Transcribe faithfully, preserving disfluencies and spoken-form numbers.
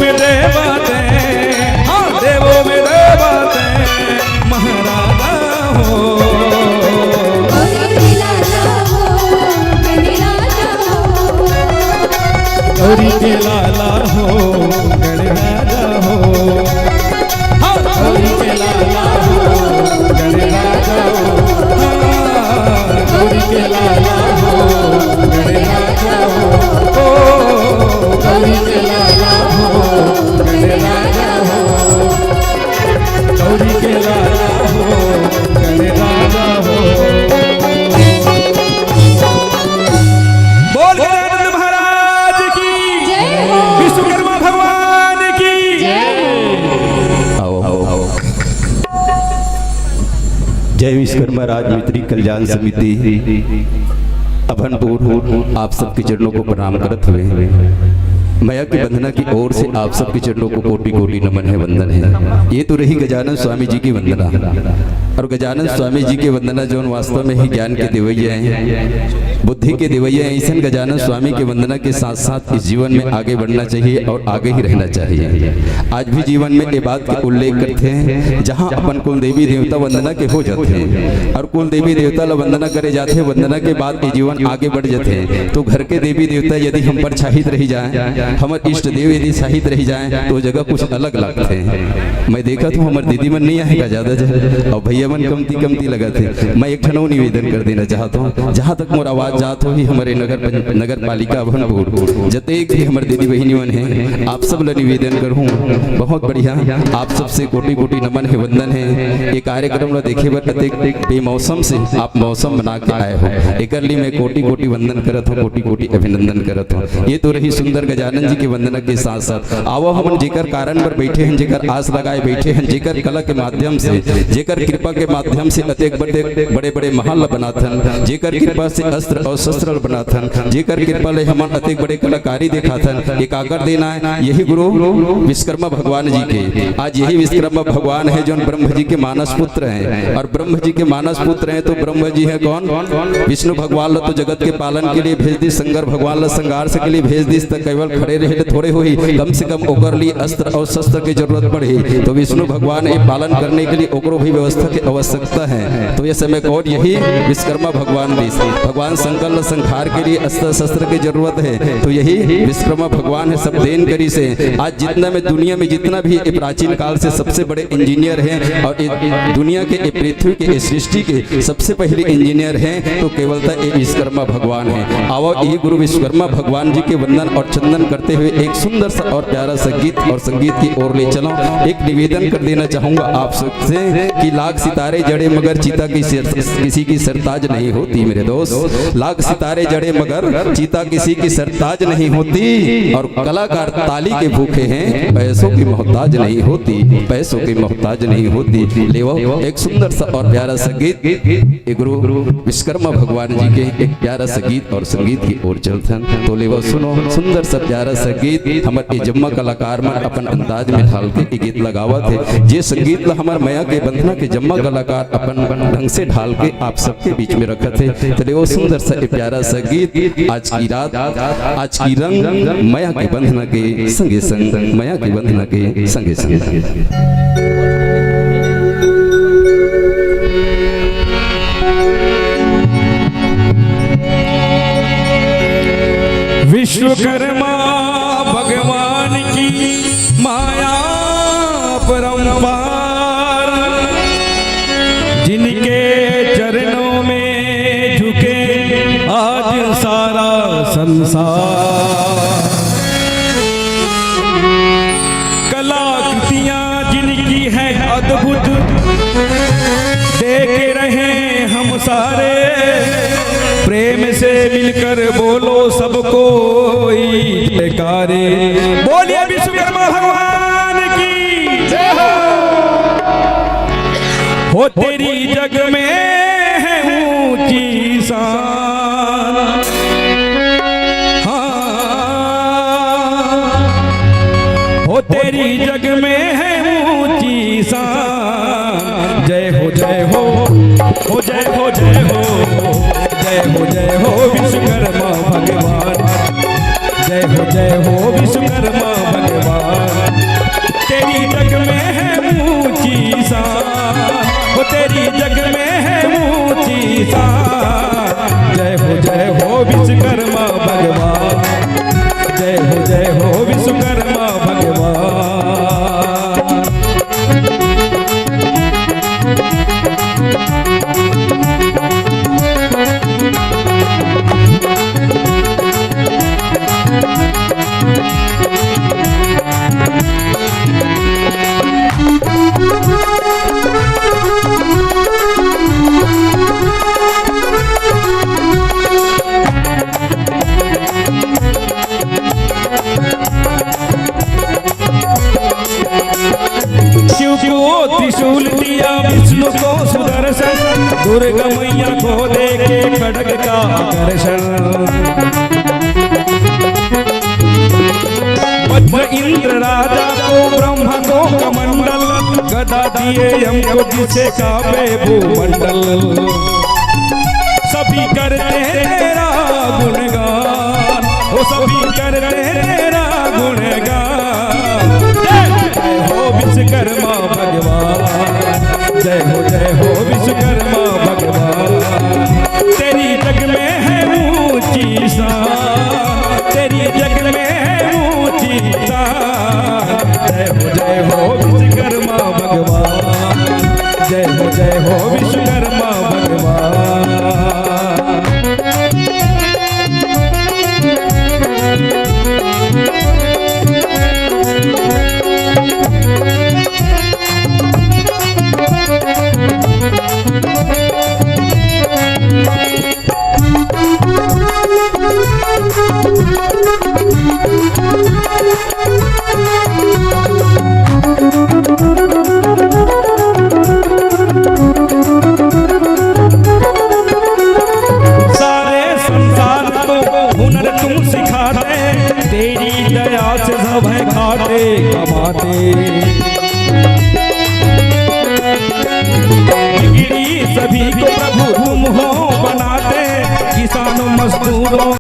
में देवा ते, हाँ, देवों में देवा ते, महाराजा हो। गौरी के लाला हो, गणराजा हो। गौरी के लाला हो, गणराजा हो। हाँ, गौरी के लाला हो, गणराजा हो। हाँ, गौरी के लाला हो, गणराजा हो। ओ, गौरी के लाला हो, गणराजा हो। गौरी के लाला हो, गणराजा हो। बोल गजानंद महाराज की, जय हो। विश्वकर्मा भगवान की। जय हो। आओ, आओ, आओ। जय विश्वकर्मा राज मित्री कल्याण समिति अभनपुर, आप सबके चरणों को प्रणाम करत हुए मया के वंदना की ओर से आप सबके चरणों को कोटि कोटि नमन है, वंदन है। ये तो रही गजानन स्वामी जी की वंदना। और गजानन स्वामी जी की वंदना जो वास्तव में ही ज्ञान के देवैया हैं, बुद्धि के देवैया हैं, ऐसन गजानन स्वामी की वंदना के साथ साथ इस जीवन में आगे बढ़ना चाहिए और आगे ही रहना चाहिए। आज भी जीवन में ये बात के उल्लेख करते हैं, जहाँ अपन कुल देवी देवता वंदना के हो जाते हैं और कुल देवी देवता ला वंदना करे जाते हैं, वंदना के बाद ये जीवन आगे बढ़ जाते हैं। तो घर के देवी देवता यदि हम पर छाहित रही जाए, हमर इष्ट देव यदि छाहित रही जाए, तो जगह कुछ अलग लगते हैं। मैं देखा तो हमर दीदी मन नहीं आएगा ज्यादा जगह, और भैया मन कमती कमती लगा थे। मैं एक ठन अउ निवेदन कर देना चाहता हूँ, जहाँ तक मोर आवाज जात होही, हमरे नगर पंच-, नगर पालिका अभनपुर, जतेक भी हमर दीदी बहिनी मन हैं, आप सब ला निवेदन करहूँ, बहुत बढ़िया, आप सबसे कोटि कोटि नमन है, वंदन है। ये कार्यक्रम ला देखे बर अतेक बेमौसम से आप मौसम बना के आए हो, एकर लिए मैं कोटि कोटि वंदन करत हूँ, कोटि कोटि अभिनंदन करत हूँ। ये तो रही सुंदर गजानन जी के वंदना के साथ साथ आवो हमन जेकर कारण बर बैठे हैं, जेकर आस लगाए बैठे हैं, जेकर कला के माध्यम से, जेकर कृपा के माध्यम से अतेक बड़े, बड़े, बड़े महल बनाथन, जेकर कृपा से अस्त्र और शस्त्र बनाथन, जेकर कृपा ले हमन अतेक बड़े कलाकारी दिखाथन, एकाकर देना है, यही गुरु विश्वकर्मा भगवान जी के। आज यही विश्वकर्मा भगवान है जो ब्रह्म जी के मानस पुत्र हैं, और ब्रह्म जी के मानस पुत्र हैं तो ब्रह्म जी है कौन? विष्णु भगवान ला तो जगत के पालन के लिए भेज दिस, शंकर भगवान ला संघर्ष के लिए भेज दिस, त केवल खड़े रहे ले थोड़े होही, कम से कम ओकर लिए अस्त्र और शस्त्र की जरूरत पड़ही। तो विष्णु भगवान ये पालन करने के लिए ओकरो भी व्यवस्था की आवश्यकता है। तो ये समय कौन? यही विश्वकर्मा भगवान दिस। भगवान शंकर ला संहार के लिए अस्त्र शस्त्र की जरूरत है, तो यही विश्वकर्मा भगवान है, सब देन करिस हे। आज जितना में दुनिया में जितना भी ये प्राचीन काल से सबसे बड़े इंजीनियर हैं और ये दुनिया के, ये पृथ्वी के, ये सृष्टि के सबसे पहले इंजीनियर हैं, तो केवलता ये विश्वकर्मा भगवान है। आवो, ये गुरु विश्वकर्मा भगवान जी के वंदन और चंदन करते हुए एक सुंदर सा और प्यारा सा गीत और संगीत की ओर ले चलो। एक निवेदन कर देना चाहूंगा आप सबसे कि लाख सितारे जड़े मगर चिता की सिर-, किसी की सरताज नहीं होती मेरे दोस्त। लाख सितारे जड़े मगर चिता किसी की सरताज नहीं होती, और कलाकार ताली के भूखे हैं, पैसों की मोहताज नहीं होती, पैसों की मोहताज नहीं होती। लेवो एक सुंदर सा और प्यारा सा गीत, ये गुरु विश्वकर्मा भगवान जी के एक प्यारा सा गीत और संगीत की ओर चलथन। तो लेवो सुनो सुंदर सा प्यारा सा गीत, हमर ये जम्मा कलाकार मन अपन अंदाज में ढाल के ये गीत लगावत हे। जे संगीत ला हमर मया के बंधना के जम्मा कलाकार अपन ढंग से ढाल के आप सबके बीच में रखत हे। तो लेवो सुंदर सा ये प्यारा सा गीत, आज की रात, आज की रंग मया के बंधना के संगे संग, मया के बंधना के संगे संग। विश्वकर्मा भगवान की माया परंपार, जिनके चरणों में झुके आज सारा संसार। कलाकृतियां जिनकी हैं अद्भुत, देख रहे हम सारे। प्रेम से मिलकर बोलो सब कोई जयकारे। बोलिए विश्वकर्मा भगवान की जय हो। हो तेरी जग में है ऊंची शान। हाँ, हो तेरी जग में है ऊंची शान। जय हो, जय हो, हो जय हो, जय हो, जय हो, जय हो विश्वकर्मा भगवान। जय हो, जय हो विश्वकर्मा भगवान। दुर्गा मैया को देखे खड़ग का आकर्षण। वज्र इंद्र राजा को, ब्रह्मा को कमंडल, गदा दिए यम को, जिसे कांपे भूमंडल। सभी करते हैं तेरा गुणगान, वो सभी करते हैं तेरा गुणगान। जय हो विश्वकर्मा भगवान, जय हो, जय हो विश्वकर्मा भगवान। तेरी जग में है ऊंची शान, तेरी जग में है ऊंची शान। जय हो, जय हो विश्वकर्मा भगवान, जय हो, जय हो विश्वकर्मा भगवान। सारे संसार को हुनर तुम सिखाते, तेरी दया से सब है खाते कमाते।